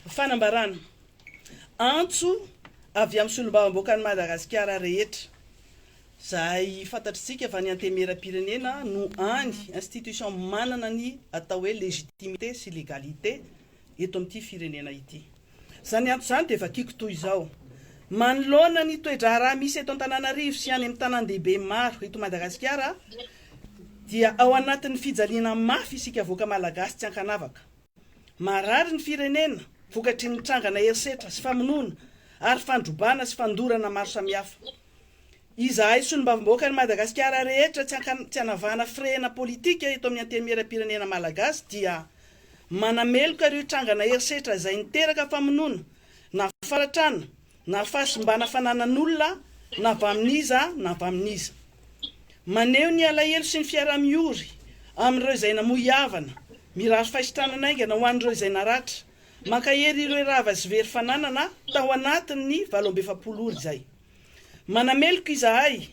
Fanambarana. Antso avy amin'ny solombavambahoakan'i Madagasikara rehetra. Izay fantatr'isika fa ny Antenimierampirenena no hany institution manana ny atao hoe légitimité sy légalité eto amin'ity firenena ity. Izany antso izany dia vakiako toy izao, Manoloana ny toe-draharaha misy eto Antananarivo sy any amin'ny tanàn-dehibe maro eto Madagasikara dia ao anatin'ny fijaliana mafy isika vahoaka Malagasy tsy ankanavaka. Marary ny firenena vokatry ny trangana herisetra sy famonoana ary fandrobana sy fandorana maro samihafa. Izahay solombavambahoakan'i Madagasikara rehetra tsy tsy anavahana firehana politika eto amin'ny Antenimierampirenena Malagasy dia manameloka ireo trangana herisetra izay niteraka famonoana na faharatrana na fahasimbana fananan'olona na avy amin'iza na avy amin'iza. Maneho ny alahelo sy ny fiaraha-miory amin'ireo izay namoy havana, mirary fahasitranana haingana ho an'ireo izay naratra, mankahery ireo rava sy very fananana tao anatin'ny 48 ora izay. Manameloka izahay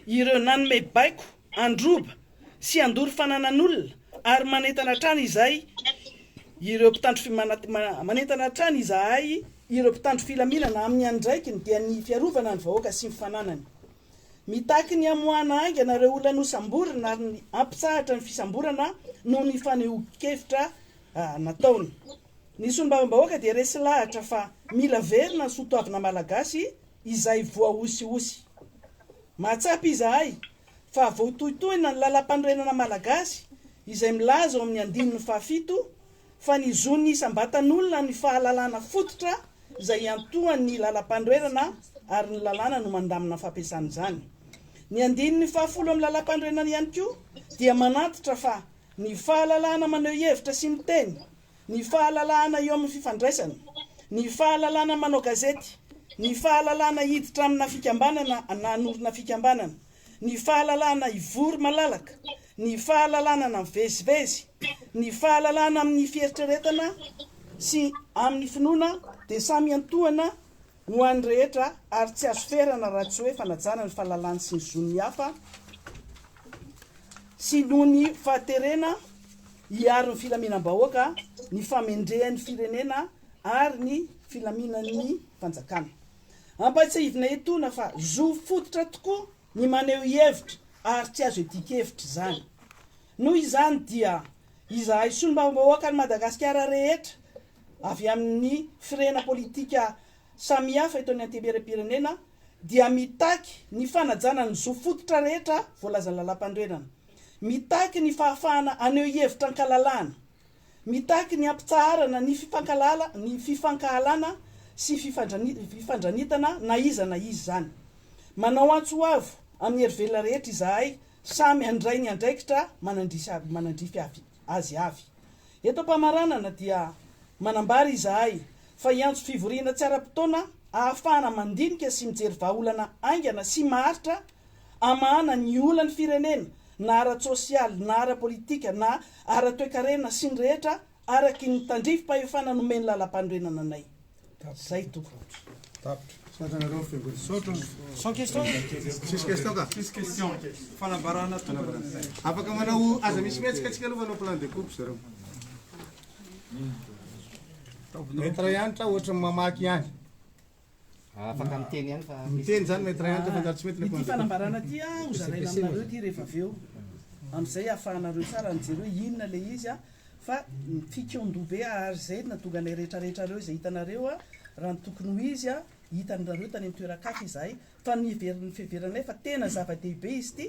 ireo nanome baiko handroba sy handoro fananan'olona ary manentana hatrany izay ireo mpitandro manentana hatrany izahay ireo mpitandro filaminana amin'ny andraikiny dia ny fiarovana ny vahoaka sy ny fananany. Mitaky ny hamoahana haingana ireo olona nosamborina ary ny hampitsahatra ny fisamborana noho ny fanehoan-kevitra nataony. Ny solombavambahoaka dia resy lahatra fa mila verina ny soatoavina malagasy izay voahosihosy. Mahatsapa izahay fa voatohitohina ny lalàmpanorenana malagasy izay milaza ao amin'ny andininy fahafito fa ny zon'ny isam-batan'olona ny fahalalana fototra izay iantohan'ny lalàmpanorenana ary ny lalàna no mandamina ny fampiasana izany. Ny andininy fahafolo amin'ny lalàmpanorenana ihany koa dia manantitra fa ny fahalalahana maneho hevitra sy miteny ny fahalalahana eo amin'ny fifandraisana, ny fahalalana manao gazety, ny fahalalahana hiditra amina fikambanana na hanorina fikambanana, ny fahalalahana hivory malalaka, ny fahalalahana mivezivezy, ny fahalalahana amin'ny fieritreretana sy amin'ny finoana dia samy iantohana ho an'ny rehetra ary tsy azo ferana raha tsy hoe fanajana ny fahalalany sy ny zon'ny hafa sy noho ny fahaterena hiaro ny filaminam-bahoaka, ny famendrehan'ny firenena ary ny filaminan'ny fanjakana. Ampahatsiahivina etoana fa zo fototra tokoa ny maneho hevitra ary tsy azo iadian-kevitra izany. Noho izany dia izahay solombavambahoakan'i Madagasikara rehetra avy amin'ny firehana politika samihafa eto amin'ny Antenimierampirenena dia mitaky ny fanajana ny zo fototra rehetra voalazan'ny Lalàmpanorenana, mitaky ny fahafahana haneho hevitra an-kalalahana, mitaky ny hampitsaharana ny fifankahalana ny fifankahalana sy fifandranitana na iza na iza izany. Manao antso avo amin'ny herivelona rehetra izahay samy handray ny andraikitra manandrify azy avy. Eto am-pamaranana dia manambara izahay fa hiantso fivoriana tsy ara-potoana ahafahana mandinika sy mijery vahaolana haingana sy maharitra hamahana ny olan'ny firenena na ara-tsosialy na ara-politika na ara-toekarena sy ny rehetra araky ny tandrifim-pahefana nomen'ny lalampanorenana anay. Zay tompoko. Tapitra. Misaotra anareo fiangonana. Misaotra. Sans question? Tsisy question ka? Tsisy question. Fanambarana tonga. Afaka manao aza misy mihetsika atsika aloha manao plan de coupe zareo. Maître Hanitra ohatran'ny mamaky ihany. Afaka miteny ihany fa. Miteny zany Maître Hanitra fa anjara tsy mety le Ity plan de coupe. fanambarana ity an, ho zaraina aminareo ity rehefa avy eo. Amin'izay ahafahanareo tsara mijery hoe inona ilay izy an. Fa ny fikaondoha be ary izay no nahatonga anay rehetra rehetra reo izay hitanareo a, raha ny tokony ho izy a, hitanareo tany amin'ny toeran-kafa izahay, fa ny heverin'ny fiheveranay fa tena zava-dehibe izy ity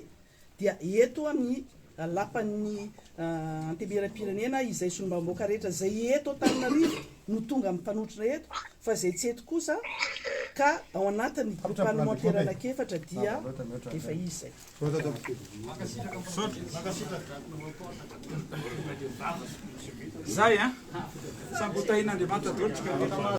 dia eto amin'ny lapan'ny Antenimierampirenena izay solombavambahoaka rehetra izay eto Antananarivo no tonga mifanotrona eto fa izay tsy eto kosa ka ao anatin'ny groupe parlementaire anankiefatra dia efa izy izay. Zay an! Samby ho tahin'Andriamanitra daholo tsika rehetra.